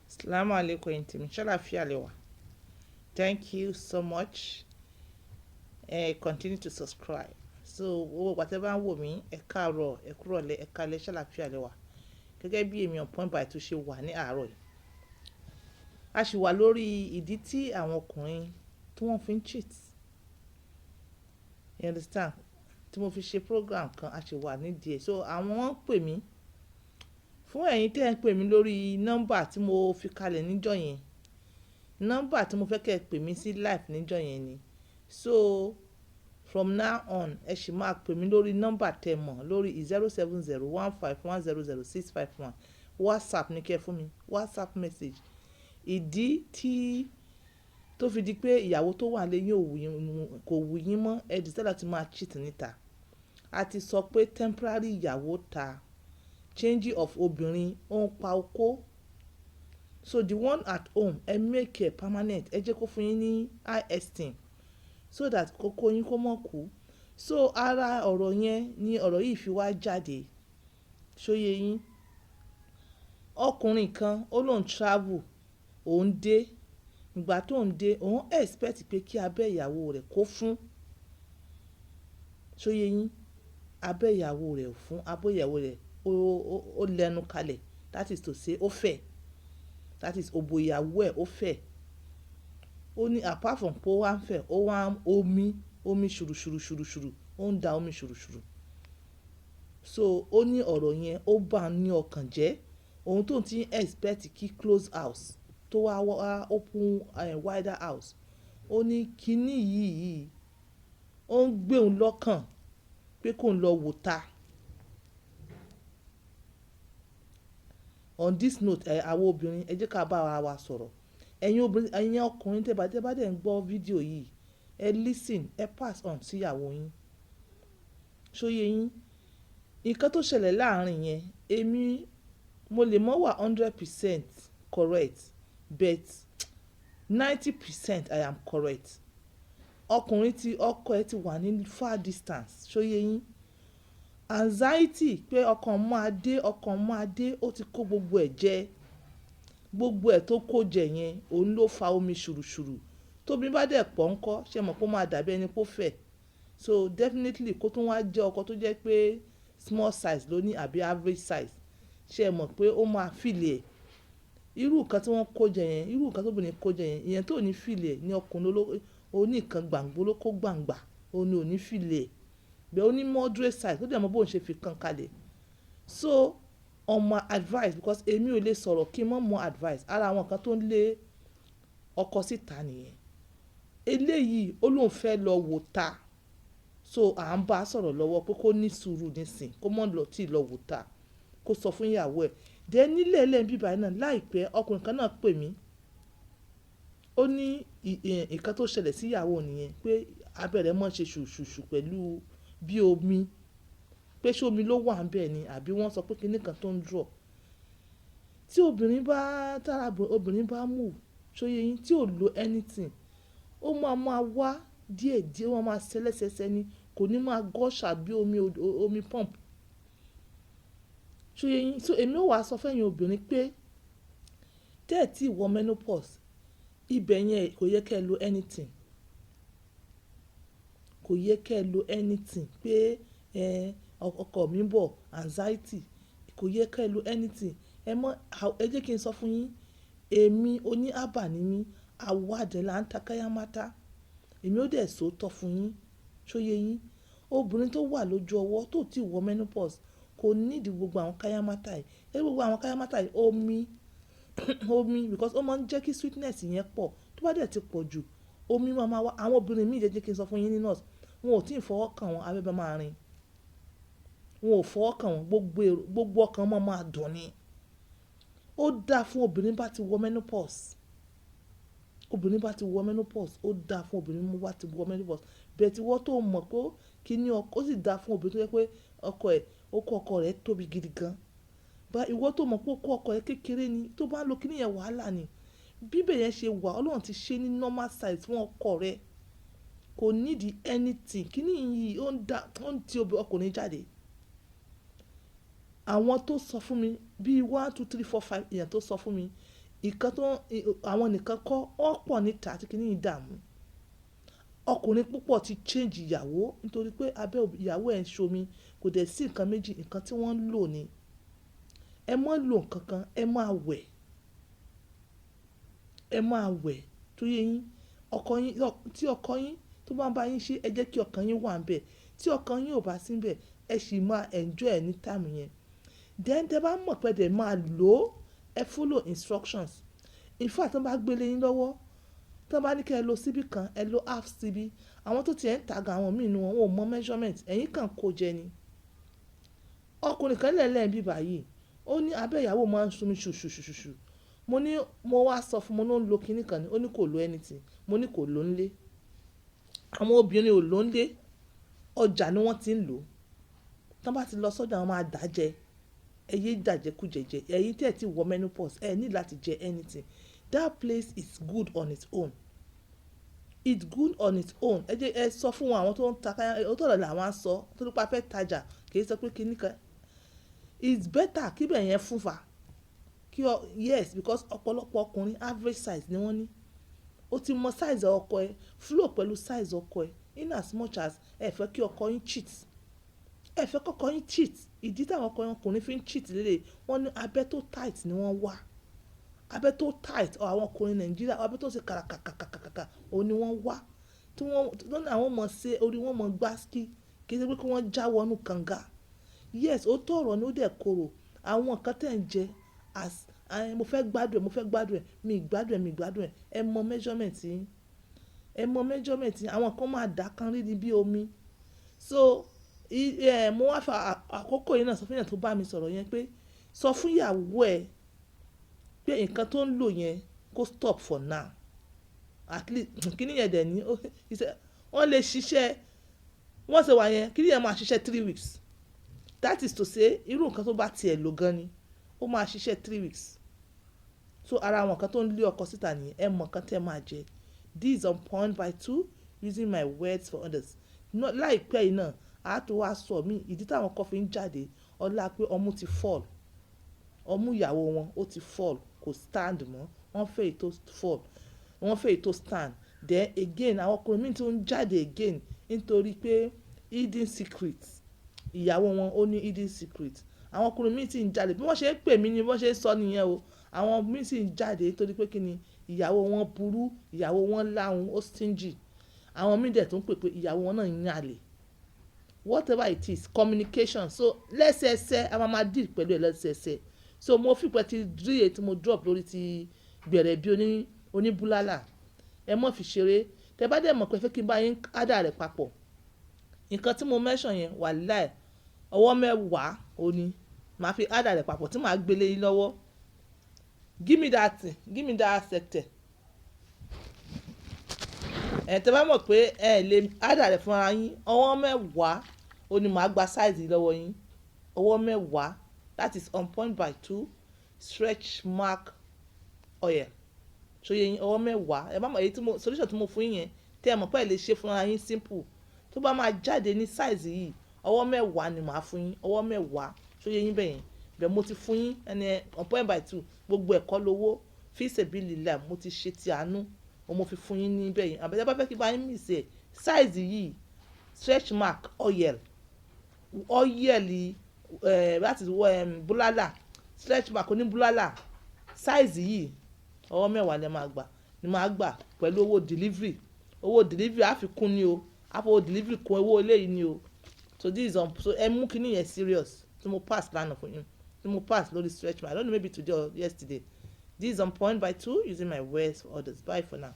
Salamu alaikum, ẹ̀yin tèmi, ṣàlàáfíà lẹ wà? Thank you so much. Continue to subscribe. So owó ìgbà tẹ́ bá ń wò mí, ẹ káàárọ̀, ẹ kúrọ̀lẹ́, ẹ káalẹ́, ṣàlàáfíà lẹ wà? Gẹ́gẹ́ bí èmi on point by two ṣe wà ní àárọ̀ yìí. A sì wà lórí ìdí tí àwọn ọkùnrin tí wọ́n fi ń cheat. You understand? Tí mo fi ṣe program kan, a sì wà nídìí ẹ̀. So àwọn wọ́n ń pè mí. Fún ẹ̀yin tí ẹ ń pè mí lórí nọ́mbà tí mo fi kalẹ̀ níjọ́ yẹn. Nọ́mbà tí mo fẹ́ kí ẹ pè mí sí live níjọ́ yẹn ni. So from now on, ẹ sì máa pè mí lórí nọ́mbà tẹ mọ̀ lórí 07015100651. WhatsApp ní kí ẹ fún mi. WhatsApp message. Ìdí tí tó fi di pé ìyàwó tó wà lé yín ò wù yín, kò wù yín mọ́, ẹ decide láti máa cheat níta. A ti sọ pé temporary ìyàwó ta, changing of obìnrin ó ń pa okó. So the one at home, ẹ make it permanent. Ẹ jẹ́ kó fún yín ní high esteem so that kókó yín kó mọ̀ kú. So ara ọ̀rọ̀ yẹn ni ọ̀rọ̀ yìí fi wá jáde. Ṣó yé yín? Ọkùnrin kan ó lóun travel, òun dé. Ìgbà tó ń dé, òun expect pé kí abẹ́ ìyàwó rẹ̀ kó fún. Ṣó yé yín? Abẹ́ ìyàwó rẹ̀ ò fún, abẹ́ ìyàwó rẹ̀ ó lẹ́nu kalẹ̀. That is to say, ó fẹ̀. That is, òbò ìyàwó ẹ̀ ó fẹ̀. Ó ní apart from pé ó wá ń fẹ̀, ó wá ń omi, omi ṣùrù ṣùrù ṣùrù ṣùrù, ó ń da omi ṣùrù ṣùrù. So ó ní ọ̀rọ̀ yẹn ó bá a ní ọkàn jẹ́. Ohun tó ń tí expect kí close house tó wá wá open wider house. Ó ní kíní yìí ó ń gbé òun lọ́kàn pé kó ń lọ wò ta. On this note, ẹ àwa obìnrin, ẹ jẹ́ ká bá ara wa sọ̀rọ̀. Ẹ̀yin obìnrin, ẹ̀yin ọkùnrin tẹ́ bá dẹ̀ ń gbọ́ fídíò yìí, ẹ listen, ẹ pass on sí ìyàwó yín. Ṣó yé yín? Nǹkan tó ṣẹlẹ̀ láàárín yẹn, èmi mo lè mọ̀ wà 100% correct, but 90% I am correct. Ọkùnrin tí ọkọ ẹ ti wà ní far distance, ṣó yé yín? Anxiety pé ọkàn máa dé, ọkàn máa dé, ó ti kó gbogbo ẹ̀ jẹ. Gbogbo ẹ̀ tó kó jẹ yẹn, òun ló fa omi ṣùrùṣùrù. Tómi bá dẹ̀ pọ̀ ńkọ́, ṣé ẹ mọ̀ pé ó máa dàbí ẹni pé ó fẹ̀. So definitely kó tún wá jẹ́ ọkọ tó jẹ́ pé small size ló ní àbí average size, ṣé ẹ mọ̀ pé ó máa feel ẹ̀? Irú nǹkan tí wọ́n kó jẹ yẹn, irú nǹkan tó obìnrin kó jẹ yẹn, ìyẹn tó ní feel ẹ̀ ní ọkùnrin oní nǹkan gbàǹgbò ló kó gbàǹgbà, òun ni ò ní feel ẹ̀. But ó ní moderate size, ó dẹ̀ mọ bó ń ṣe fi kan kalẹ̀. So on my advice, because èmi ò lè sọ̀rọ̀ kí n má mọ advice. Ara àwọn nǹkan tó ń lé ọkọ síta nìyẹn. Eléyìí ó lóun fẹ́ lọ wò ta. So à ń bá sọ̀rọ̀ lọ́wọ́ pé kó ní sùúrù nísìnyí, kó má lọ tí lọ wò ta, kó sọ fún ìyàwó ẹ̀. Then nílẹ̀ ẹlẹ́ni bíbà náà láìpẹ́, ọkùnrin kan náà pè mí. Ó ní nǹkan tó ṣẹlẹ̀ sí ìyàwó nìyẹn pé abẹ́ rẹ̀ máa ń ṣe ṣùṣùṣù pẹ̀lú bí omi. Pé ṣé omi ló wà níbẹ̀ ni àbí wọ́n sọ pé kíni kan tó ń draw. Tí obìnrin bá, tára obìnrin bá move, ṣó yé yín, tí ò lo anything, ó máa máa wá díẹ̀ díẹ̀, ó máa máa ṣẹlẹ́ṣẹṣẹ ni, kò ní máa gush out bí omi, omi pump. Ṣó yé yín? So èmi ó wá sọ fún ẹ̀yin obìnrin pé tẹ́ ẹ tí wọ menopause, ibẹ̀ yẹn kò yẹ kí ẹ lo anything. Kò yẹ kí ẹ lo anything pé ẹ ọkọ mi ń bọ̀, anxiety, kò yẹ kí ẹ lo anything. Ẹ mọ̀, ẹ jẹ́ kí n sọ fún yín, èmi oní herbal ni mí, àwa dẹ̀ là ń ta káyámátá. Èmi ó dẹ̀ sòótọ́ fún yín. Ṣó yé yín? Obìnrin tó wà lójú ọwọ́ tó ti wọ menopause kò need gbogbo àwọn káyámátá yìí. Ẹ gbogbo àwọn káyámátá yìí, omi, omi because ó máa ń jẹ́ kí sweetness yẹn pọ̀. Tó bá dẹ̀ ti pọ̀ jù, omi máa ma wá. Àwọn obìnrin mí jẹ́ kí n sọ fún yín ní nurse, wọn ò tí ì fọwọ́ kàn wọ́n, abẹ́ bá máa rin. Wọn ò fọwọ́ kàn wọ́n, gbogbo èrò, gbogbo ọkàn wọn máa dùn ni. Ó dáa fún obìnrin bá ti wọ menopause. Obìnrin bá ti wọ menopause, ó dáa fún obìnrin bá ti wọ menopause. But ìwọ tó mọ̀ pé kí ni ọkọ, ó sì dáa fún obìnrin tó jẹ́ pé ọkọ ẹ̀, okó ọkọ rẹ̀ tóbi gidi gan. But ìwọ tó mọ̀ pé okó ọkọ ẹ kékeré ni, tó bá ń lo kíní yẹn, wàhálà ni. Bí bẹ́ẹ̀ yẹn ṣe wà, Ọlọ́run ti ṣe ní normal size fún ọkọ rẹ. Kò need anything. Kíní yìí ó ń dá, ó ń ti ọkùnrin jáde. Àwọn tó sọ fún mi bí one, two, three, four, five èèyàn tó sọ fún mi, Ìkan tó àwọn nìkan kọ́, wọ́n pọ̀ níta tí kìíní yìí dààmú. Ọkùnrin púpọ̀ ti change ìyàwó nítorí pé abẹ́ ìyàwó ẹ̀ ń ṣomi, kò dẹ̀ sí nǹkan méjì, nǹkan tí wọ́n ń lò ni. Ẹ má lò nǹkan kan, ẹ máa wẹ̀. Ẹ máa wẹ̀ tó yé yín. Ọkọ yín, tí ọkọ yín tó bá ń bá yín ṣe, ẹ jẹ́ kí ọkàn yín wà níbẹ̀. Tí ọkàn yín ò bá sí níbẹ̀, ẹ sì máa enjoy ẹ ní time yẹn. Then tẹ bá mọ̀ pé ẹ máa lò ó, ẹ follow instructions. In fact, tí wọ́n bá gbé lé yín lọ́wọ́, tí wọ́n bá ní kí ẹ lo síbí kan, ẹ lo half síbí. Àwọn tó ti ẹ̀ ń tà gan, àwọn mìíràn wọn ò mọ measurement, ẹ̀yin kan kó jẹ ni. Ọkùnrin kan lẹ́lẹ̀ ń bí báyìí, ó ní abẹ́ ìyàwó máa ń ṣomi ṣùṣùṣùṣù. Mo ní, mo wá sọ fún un, mo ní ó ń lo kíní kan ni, ó ní kò lo anything. Mo ní kò lò ń lé. Àwọn obìnrin ò lò ń lé, ọjà ni wọ́n ti ń lò. Tí wọ́n bá ti lọ sọ́jà, wọ́n máa dà jẹ. Ẹ yé dàjẹ́ kú jẹ̀jẹ̀. Ẹ̀yin tí ẹ ti wọ menopause, ẹ ní láti jẹ anything. That place is good on its own. It's good on its own. Ẹ jẹ́ ẹ sọ fún àwọn tó ń ta káyà, òótọ́ ọ̀rọ̀ làwọn á sọ, torí pé a fẹ́ tajà, kì í sọ pé kíní kan. It's better kí ibẹ̀ yẹn fún fa. Kí ọ, yes, because ọ̀pọ̀lọpọ̀ ọkùnrin average size ni wọ́n ní. O ti mọ size ọkọ ẹ, flow pẹ̀lú size ọkọ ẹ in as much as ẹ fẹ́ kí ọkọ yín cheat. Ẹ fẹ́ kí ọkọ yín cheat. Ìdí tí àwọn ọkùnrin fi ń cheat lélẹ̀, wọ́n ní abẹ́ tó tight ni wọ́n wà. Abẹ́ tó tight, àwọn ọkùnrin Nàìjíríà, abẹ́ tó ṣe kàràkàkàkàkà, òun ni wọ́n wà. Tí wọ́n, tí wọ́n ní àwọn mọ̀ ṣe orí wọn mọ̀ gbá ski. Kì í ṣe pé kí wọ́n já wọnú kànga. Yes, òótọ́ ọ̀rọ̀ ni ó dẹ̀ korò. Àwọn nǹkan tí ẹ̀ ń jẹ as, mo fẹ́ gbádùn ẹ̀, mo fẹ́ gbádùn ẹ̀, mi ì gbádùn ẹ̀, mi ì gbádùn ẹ̀. Ẹ mọ measurement yín. Ẹ mọ measurement yín. Àwọn kan máa dà kan rí ní bí omi. So, mo wá fa àkókò yìí náà sọ fún èèyàn tó bá mi sọ̀rọ̀ yẹn pé sọ fún ìyàwó ẹ pé nǹkan tó ń lò yẹn kó stop for now. At least kíní yẹn dẹ̀ ní, wọ́n lè ṣiṣẹ́, wọ́n ṣe wà yẹn, kíní yẹn máa ṣiṣẹ́ 3 weeks. That is to say, irú nǹkan tó bá ti ẹ̀ lò gan ni, ó máa ṣiṣẹ́ 3 weeks. So ara àwọn nǹkan tó ń lé ọkọ síta nìyẹn. Ẹ mọ nǹkan tí ẹ máa jẹ. This is on point by two, using my words for others. Láìpẹ́ yìí náà, a tó wá sọ mí ìdí tí àwọn ọkọ fi ń jáde. Ọlá pé ọmú ti fall. Ọmú ìyàwó wọn ó ti fall, kò stand mọ́. Wọ́n fẹ́ èyí tó fall, wọ́n fẹ́ èyí tó stand. Then again, àwọn ọkùnrin mìíràn tún ń jáde again nítorí pé hidden secret. Ìyàwó wọn ó ní hidden secret. Àwọn ọkùnrin mìíràn sì ń jáde. Bí wọ́n ṣe ń pè mí ni bí wọ́n ṣe ń sọ nìyẹn o. Àwọn mìíràn sì ń jáde nítorí pé kí ni ìyàwó wọn burú, ìyàwó wọn láhun, ó stingy. Àwọn mìíràn dẹ̀ tún ń pè pé ìyàwó wọn náà ń yan àlè. Whatever it is, communication. So lẹ́sẹẹsẹ, a máa ma deal pẹ̀lú ẹ lẹ́sẹẹsẹ. So mo feel pé tí rí èyí tí mo drop lórí ti gbẹ̀rẹ̀ bí oní, oníbúlálà. Ẹ má fi ṣeré. Tẹ bá dẹ̀ mọ̀ pé ẹ fẹ́ kí n bá yín add rẹ̀ papọ̀. Nǹkan tí mo mention yẹn, wàláì, ọwọ́ mẹ́wàá òní màá fi add rẹ̀ papọ̀ tí màá gbé lé yín lọ́wọ́. Give me that thing, give me that sector. Ẹ̀ tẹ bá mọ̀ pé ẹ lè add rẹ̀ fún ara yín, ọwọ́ mẹ́wàá òní màá gba size yìí lọ́wọ́ yín. Ọwọ́ mẹ́wàá, that is on point by two stretch mark oil. Ṣó yé yín? Ọwọ́ mẹ́wàá. Ẹ bá mọ̀ èyí tí mo, solution tí mo fún yín yẹn, tí ẹ mọ̀ pé ẹ lè ṣe fún ara yín simple. Tó bá máa jáde ní size yìí, ọwọ́ mẹ́wàá ni màá fún yín. Ọwọ́ mẹ́wàá. Ṣó yé yín bẹ́ẹ̀ yẹn? Bẹ́ẹ̀ mo ti fún yín ẹni on point by two, gbogbo ẹ̀kọ́ lówó. Fi sabilillah, mo ti ṣe ti àánú, mo fi fún yín níbẹ̀ yẹn. Àbí tí ẹ bá fẹ́ kí n bá yín mix ẹ̀, size yìí stretch mark oil, oil, that is búlálà, stretch mark oní búlálà, size yìí ọwọ́ mẹ́wàá lẹ máa gbà, ni màá gbà pẹ̀lú owó delivery. Owó delivery á fi kún ni o. A fi owó delivery kún owó eléyìí ni o. So this is on, so ẹ mú kíní yẹn serious tí mo pass lánàá fún yín, tí mo pass lórí stretch mark. I don't know, maybe today or yesterday. This is on point by two, using my words for others. Bye for now.